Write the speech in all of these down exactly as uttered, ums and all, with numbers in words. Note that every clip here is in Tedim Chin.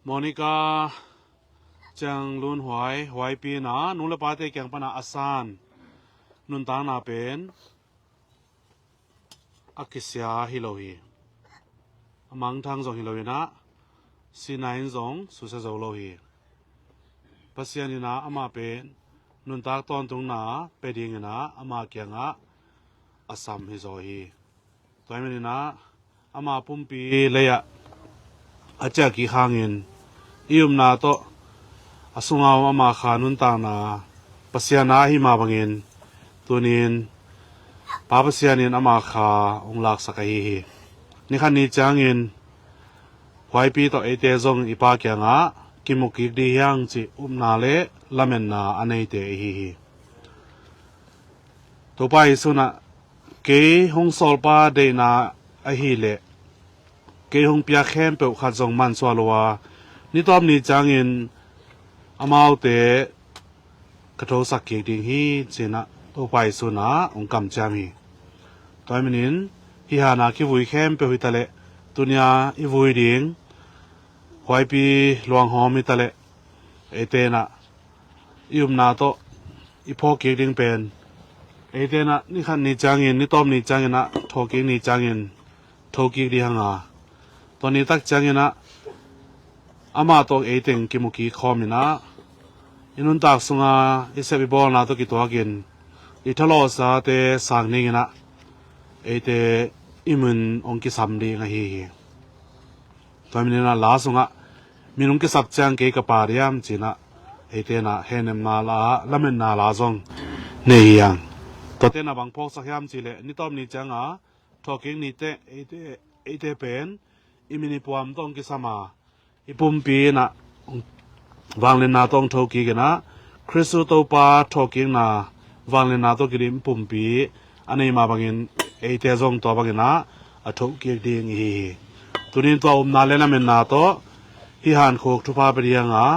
Monica Ciang Lun Huai, Huaipi in ah nu le pate kiang pana a san nuntakna pen a kisia hi lo hi. A mangthang zong hi lo in ah, sihna in zong susia zo lo hi. Pasian in ah ama pen nuntak tawntungna pe dingin ah ama kiangah a sam hi zaw hi. Tua hi manin ah ama pumpi lei-ah a ciah kik hangin i upna tawh a sunga om ama kha nuntakna Pasian a ahi mah bangin tunin Pa Pasian in ama kha hong laksak ahi hi. Nikhat ni ciangin Huaipi tawh eite zong i Pa kiangah kimu kik ding hi hang cih upna le lametna a neite ihi hi. Topa Jesu in ah kei hong sawlpa deihna ahih leh kei hong piak khempeuh khat zong mansuah lo a, ni tawp ni ciangin amaute ka thosak kik ding hi, ci-in ah Topa Jesu in ah hong kamciam hi. Tua hi manin hih hana kivui khempeuh hi taleh, tuni-a i vui ding Huaipi luanghawm hi taleh, eite in ah i upna tawh i phawk kik ding pen eite in ah nikhat ni ciangin, ni tawp ni ciangin ah, thawhkik ni ciangin thokik ding hi hang a, tua ni tak ciangin ah amah tawh ei teng kimu kik khawm in ah, i nuntak sunga i sep i bawlna tawh kituakin i thalawhsate sang dingin ah eite i min hong kisam ding ahi hi. Tua hi manin ah la sungah, "Min hong kisap ciang kei ka pha diam?" ci-in ah eite in ah hehnepna la, lametna la zong nei hi hang. Tuate in ah bang phawksak hiam cih leh, ni tawp ni cianga thawhkik nite eite, eite pen i min i puam tawh hong kisam a, i pumpi in ah vangliatna tawh hong thokik in ah, Khristu Topa thawhkikna vangliatna tawh kidim pumpi a nei mah bangin eite zong tua bangin ah a thokik ding ihi hi. Tunin tua upna le lametna tawh hih hankhuk thupha pia ding hi hang a,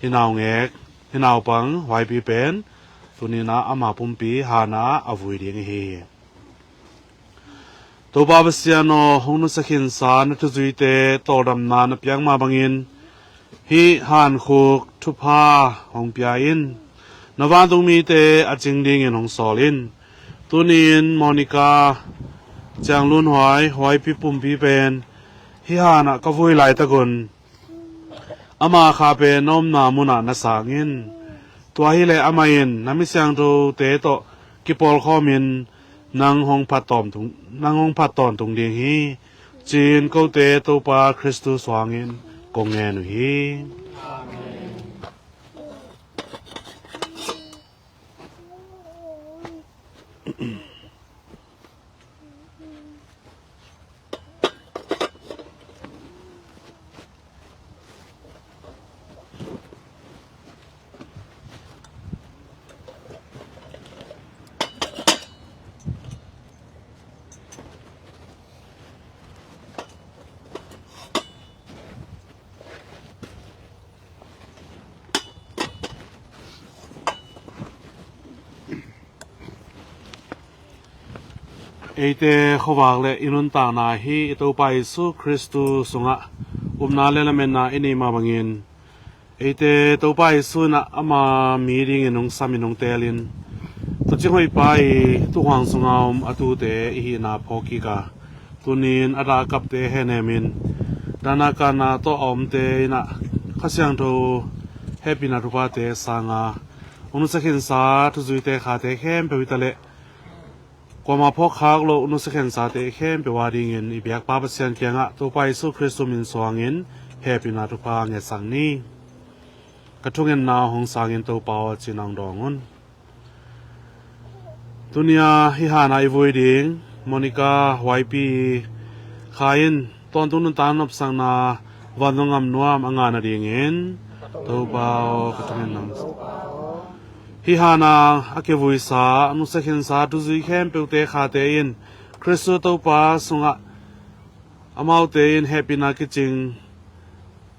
hih naungek, hih naupang Huaipi pen tunin ah ama pumpi hana a vui ding ihi hi. Topa Pasian aw, hong nusia khinsa na thuzuite tawldamna na piak mah bangin hih hankhuk thupha hong pia in. Na vantung mite a cing dingin hong sawl in. Tunin Monica Ciang Lun Huai, Huaipi pumpi pen hih hanah ka vui laitak un ama kha pen na omna munah na sang in. Tua hileh amah in na mi siangthote tawh kipawlkhawmin nang hong phat tawntung, nang hong phat tawntung ding hi, ci-in kote Topa Khristu suangin kong ngen uh hi. Amen. Eite khuavak le i nuntakna hi i Topa Jesu Khristu sungah upna le lametna i neih mah bangin, eite Topa Jesu in ah ama mi dingin hong samin hong teelin, tuucing hoihpa i tuukhuang sunga om a tuute i hihna phawkkik a, tunin a dah a kapte hehnemin, dahna kahna tawh a omte in ah Kha Siangtho hehpihna thuphate sanga, hong nusia khinsa thuzuite khate khempeuh hi taleh, kuamah phawkkhak loh nusia khinsate khempeuh a dingin i biak Pa Pasian kiangah Topa Jesu Khristu min suangin hehpihna thupha ngetsak ni. Ka thungetna hong sangin Topa aw, ci-in hong dawng un. Tuni-a hih hana i vui ding Monica Huaipi kha in tawntung nuntak nopsakna vantung gam nuam a ngah nadingin Topa aw, ka thungetna hong sang. Hih hana a kivuisa, a nusia khinsa thuzui khempeuhte khate in Khristu Topa sungah amaute in hehpihna kicing,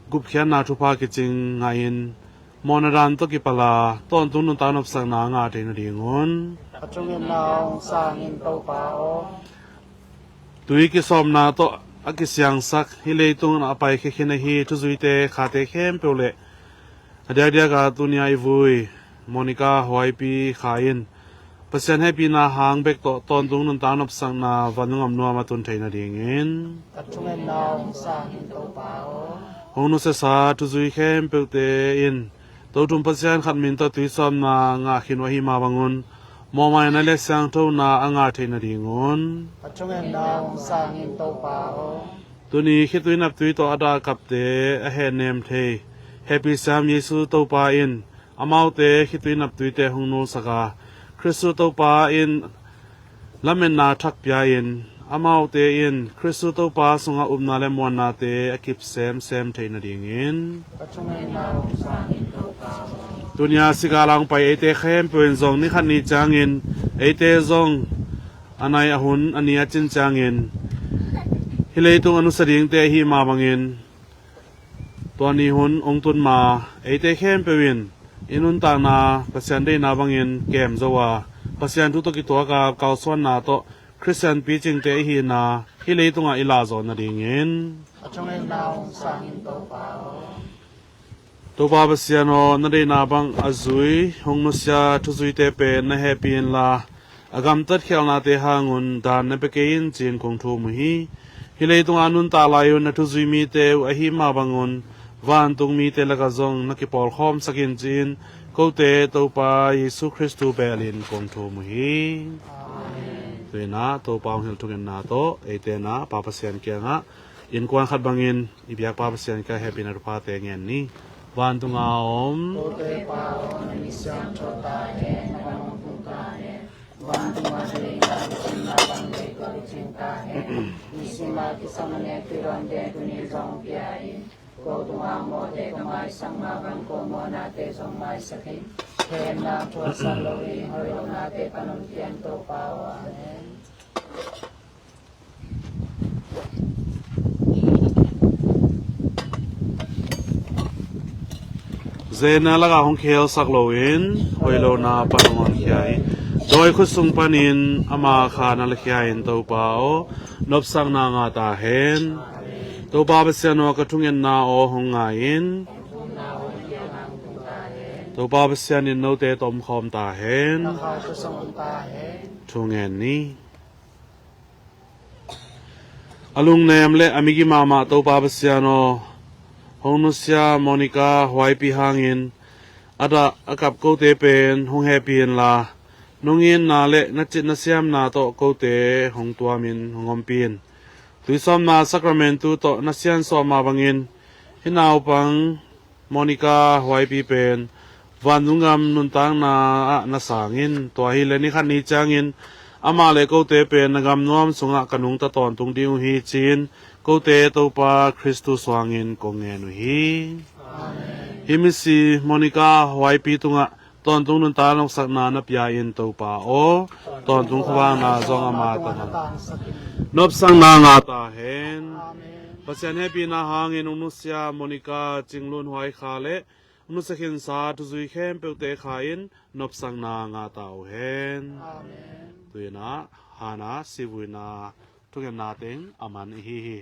gupkhiatna thupha kicing ngahin, mawhna dan tawh kipala tawntung nuntak nopsakna ngah thei nadingun. Ka thungetna hong sangin Topa aw. Tui kisawpna tawh a kisiangsak, hih leitungah a paikhia khin ahi thuzuite khate khempeuh le a diakdiaka tuni-a i vui Monica Huaipi Kha in Pasian hehpihna hang bek tawh tawntung nuntak nopsakna vantung gam nuam a tun theih nadingin. Ka thungetna hong sang in, Topa aw. Hong nusiasa thuzui khempeuhte in Tothum Pasian khat min tawh tuisawpna ngah khin uh ahi mah bangun, mawhmaina le siangthona a ngah theih nadingun. Ka thungetna hong sang in, Topa aw. Tuni khitui naptui tawh a dah a kapte a hehnem thei, hehpih siam Jesu Topa in amaute khitui naptuite hong nulsak a, Khristu Topa in lametna thak pia-in, amaute in Khristu Topa sungah upna le muannate a kip semsem theih nadingin. Ka thungetna hong sang in, Topa aw. Tuni-a sika lang pai eite khempeuh in zong ni khat ni ciangin, eite zong a nai a hun a ni a cin ciangin, hih leitung a nusia dingte ahi mah bangin, tua ni hun hong tun ma eite khempeuh in i nuntakna Pasian deihna bangin kem zo a, Pasian thu tawh kituak a kalsuanna tawh Khristian picingte i hihna hih leitungah i lahzaw nadingin. A thungetna hong sang in, Topa aw. Topa Pasian aw, na deihna bang a zui hong nusia thuzuite pen na hehpih inla, a gamtat khialhnate hangun daan na pia kei in ci-in kong thum uh hi. Hih leitungah a nuntak lai-un na thuzui mite uh ahi mah bangun, vantung mite lakah zong na kipawlkhawmsak in ci-in kote Topa Jesu Khristu belin kong thum uh hi. Amen. Tuinah Topa hong hilh thungetna tawh eite na Pa Pasian kiangah innkuan khat bangin i biakpa Pasian kiangah hehpihna thuphate ngen ni. Vantunga om. Kote Pa aw, na min siangtho ta hen, na gam hong tung ta hen. Vantunga na deihna bang leitungah a deih bang, leitungah a deih bang. Nisim a kisam a nek tuidawnte tuni zong pia in. Ko tungah mawhte ka maisak mah bang ko mawhnate zong maisak in. Hehna thuaksak lo in, hoih lohnate pan hong pia in, Topa aw. Amen. Zeina lakah hong khelsak loin, hoih lohna pan hong honkhia in. Dawi khut sung panin ama kha na lakhia in, Topa aw, nopsakna ngah ta hen. Topa Pasian aw, ka thungetna aw hong ngai in. Topa Pasian in note tawh omkhawm ta hen. Thungen ni. A lungnem le a migi mahmah Topa Pasian aw, hong nusia Monica Huaipi hangin a dah a kap kote pen hong hehpih inla, nong itna le na citna siamna tawh kote hong tuamin hong ompih in. Tuisawpna sakramentu tawh na siansuah mah bangin hih naupang Monica Huaipi pen vantung gam nuntakna ah na sang in. Tua hileh ni khat ni ciangin amah le kote pen na gam nuam sungah ka nungta tawntung ding uh hi ci-in kote Topa Khristu suangin kong ngen uh hi. Amen. Hih misi Monica Huaipi tungah tawntung nuntak nopsakna na pia in, Topa aw, tawntung khuavakna zong ama tangah nopsakna ngah ta hen. Amen. Pasian hehpihna hangin hong nusia Monica Cing Lun Huai Kha le hong nusia khinsa thuzui khempeuhte kha in nopsakna ngah ta uh hen. Amen. Tuinah hana sivuina thungetna teng a man ihi hi.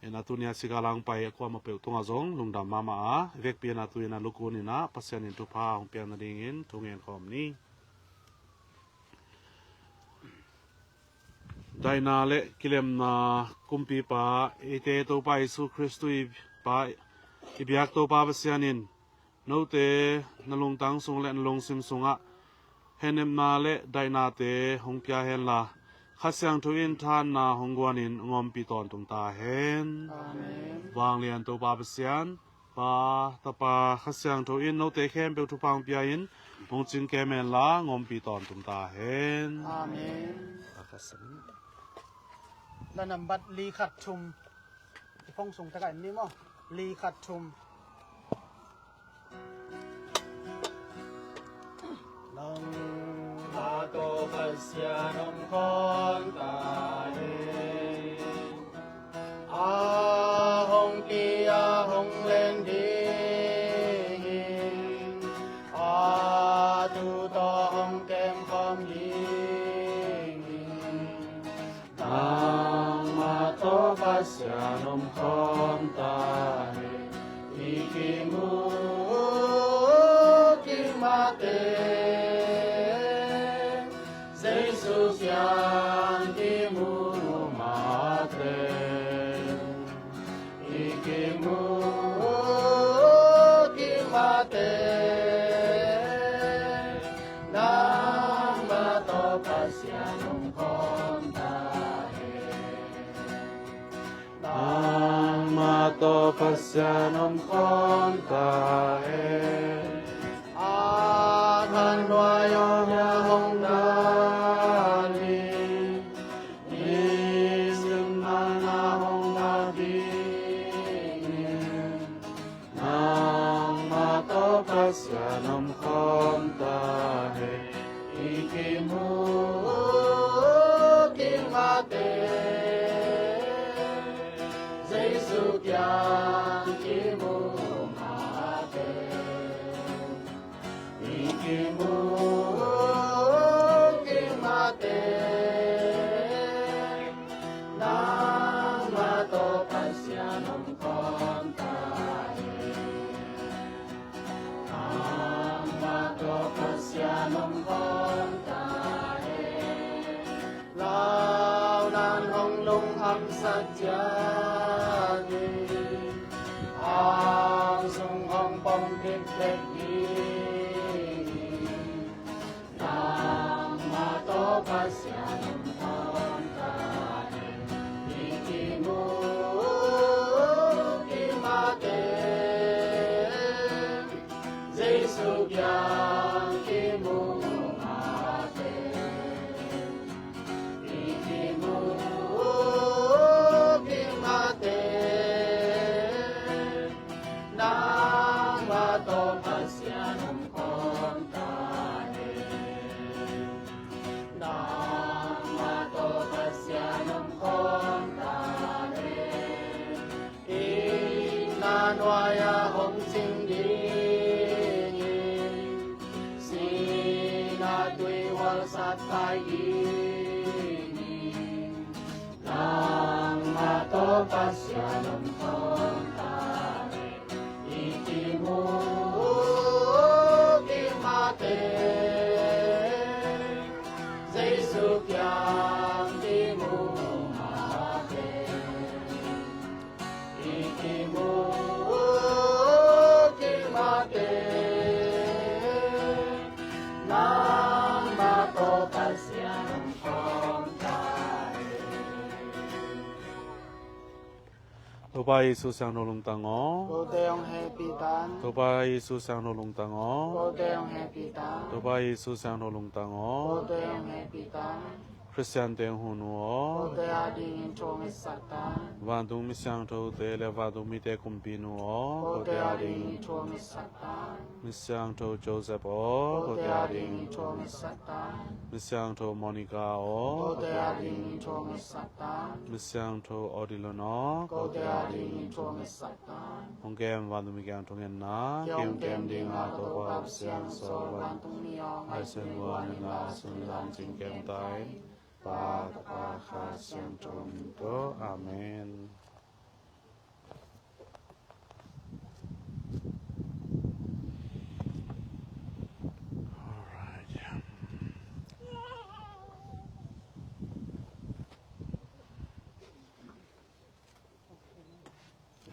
Ina tuni a sika lang pai a kuamah peuh tungah zong lungdam mahmah a, i vekpi ina tuni a lukun ina Pasian in thupha hong piak nadingin thu ngen khawm ni. Daihna le kilemna kumpipa, eite Topa Jesu Khristu i Pa, i biak Topa Pasian in note na lungtang sung le na lungsim sungah hehnepna le daihnate hong pia henla, Kha Siangtho in thahatna hong guanin hong ompih tawntung ta hen. Amen. Vanglian Topa Pasian, Pa, Tapa, Kha Siangtho in note khempeuh thupha hong pia in hong cingkem henla hong ompih tawntung ta hen. Amen. La nambat li khat thum. I phone sung takah en ni maw? Li khat thum. Nangmah tawh Pasian om khawm ta hen. A hong pi a hong len ding in, a tu tawh hong kem khawm ding in. Nangmah tawh Jesu kiang kimu mate, i kimu kik mate, nangmah tawh Pasian om khawm ta hen. Nangmah tawh Pasian om khawm ta hen. A khan nuai-ah hong na ding, nisim na hong na ding, nangmah tawh Pasian om khawm ta hen. I kimu kik mate, Jesu kiang kimu mate, i kimu kik mate, nangmah tawh Pasian om khawm ta hen. Nangmah tawh Pasian om khawm ta hen. Launan hong lunghamsak ciat hi, hang sung hong pom dikdek hi. Nangmah tawh Pasian om khawm ta hen. I kimu kik mate, Jesu kiang kimu mate, i kimu kik mate, nangmah tawh Pasian om khawm ta hen. Nangmah tawh Pasian om khawm ta hen. Itna nuai-ah hong cing ding hi, sihna tuihual satthai ding hi. Nangmah tawh Pasian om khawm ta hen. I kimu kik mate, Jesu kiang kimu mate, i kimu kik mate, nangmah tawh Pasian om khawm ta hen. Topa Jesu siangtho lungtang aw. Kote hong hehpih ta in. Topa Jesu siangtho lungtang aw. Kote hong hehpih ta in. Topa Jesu siangtho lungtang aw. Kote hong hehpih ta in. Khristiante hun uh aw. Kote adingin thu hong hisak ta in. Vantung mi siangthote le vantung mite kumpi nu aw. Kote adingin thu hong hisak ta in. Mi siangtho Joseph aw. Kote adingin thu hong hisak ta in. Mi siangtho Monica aw. Kote adingin thu hong hisak ta in. Mi siangtho Odilon aw. Kote adingin thu hong hisak ta in. Hong kem vantung mi kiang thungetna. Hong kem ding a Topa Pasian sawltak vantung mi aw, ngaihsun lua in la, sun lam cing kem ta in. Pa, Tapa, Kha Siangtho min tawh. Amen. All right.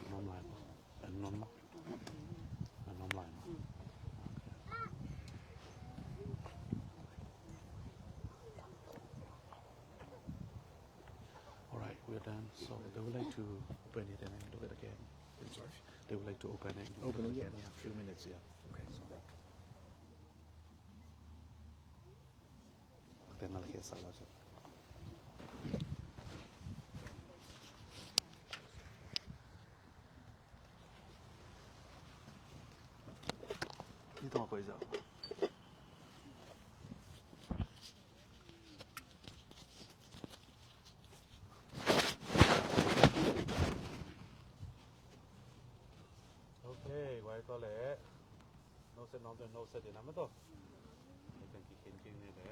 Nom lai maw? An nom maw? An nom lai maw? All right, we're done. So they would like to open it and then do it again. Sorry? They would like to open it and do it again. Yeah, a few minutes, yeah. Okay, so. Okay, wai to le. No se nom de no se de na ma to. Ai kan ki ken ken ne de.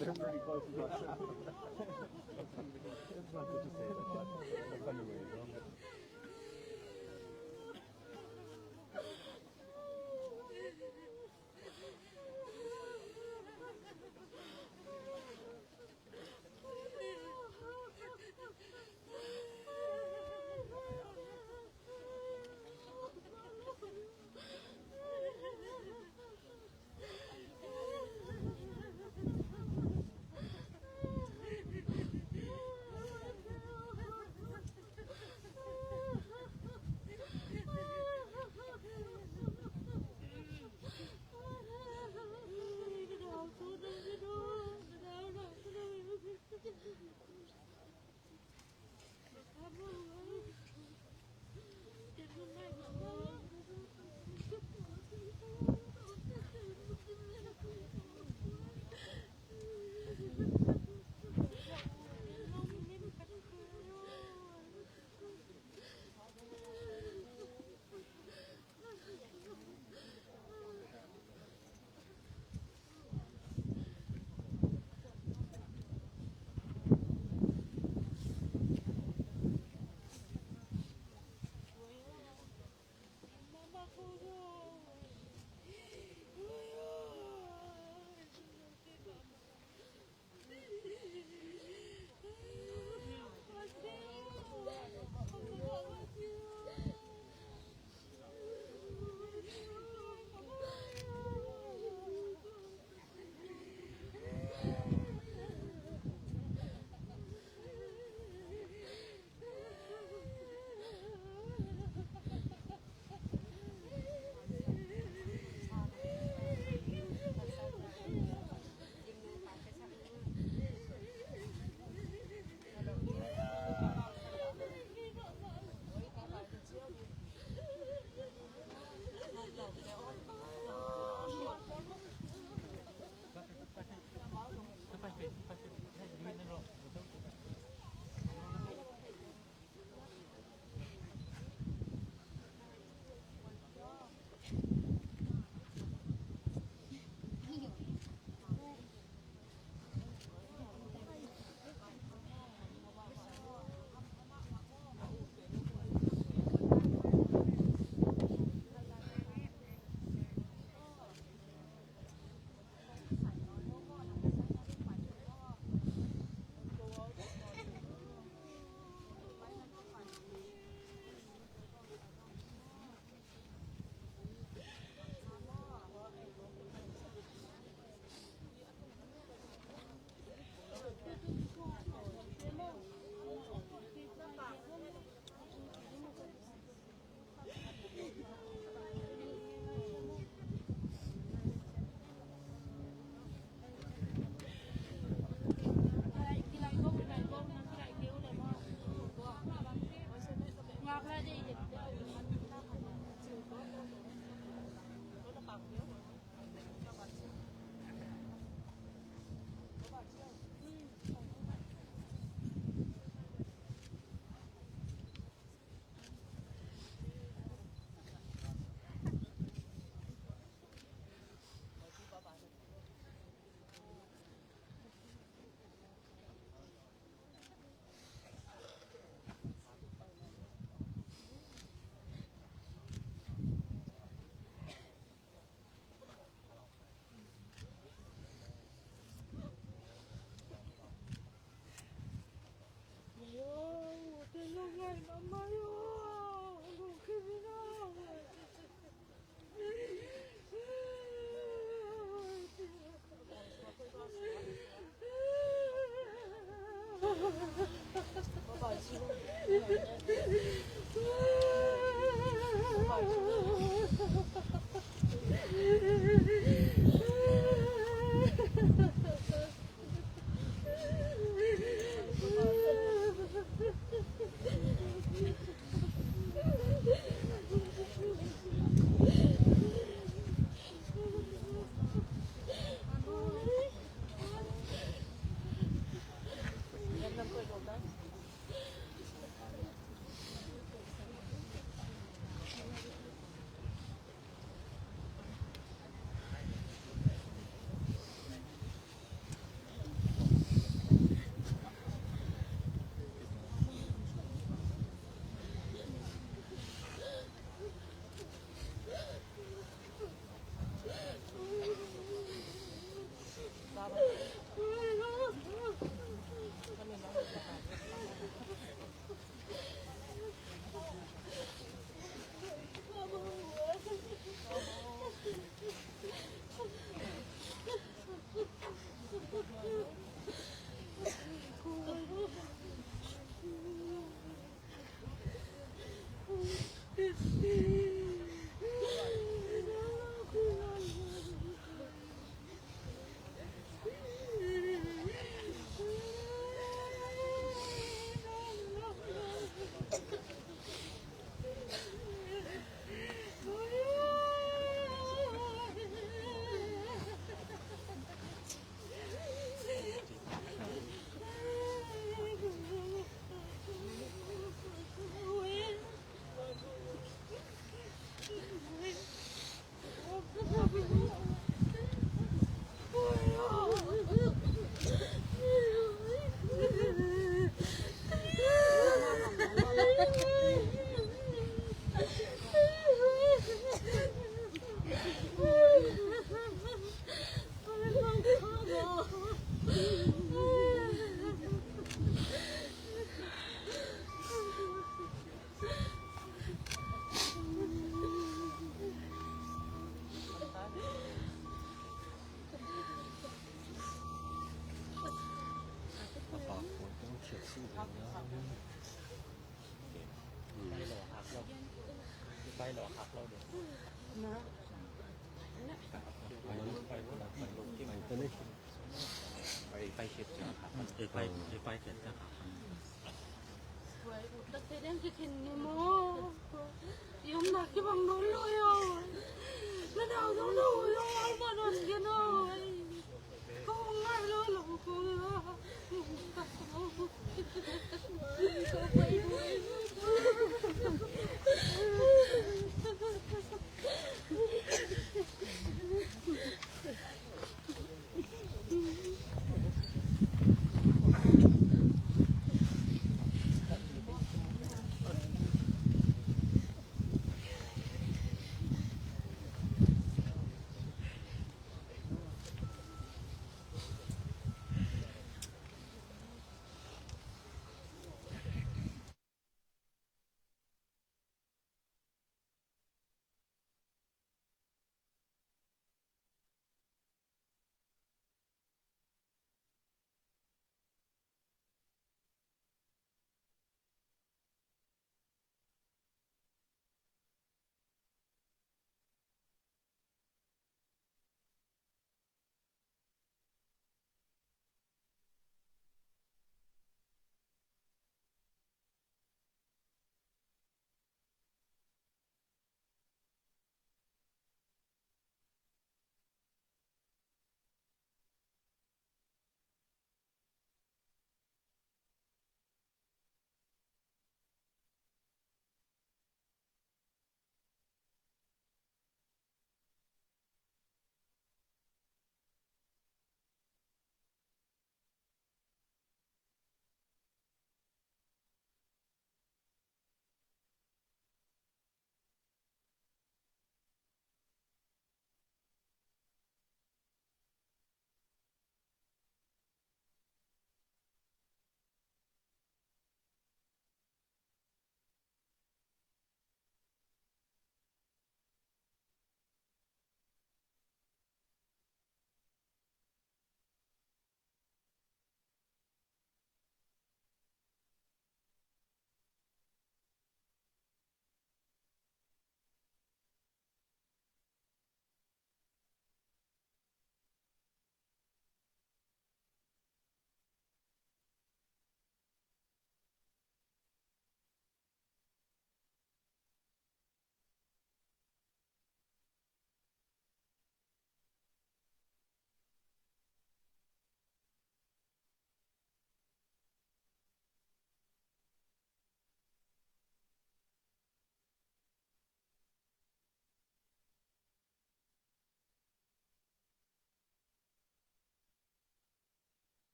They're pretty close to us. It's not good to say it like that. In a funny way, though.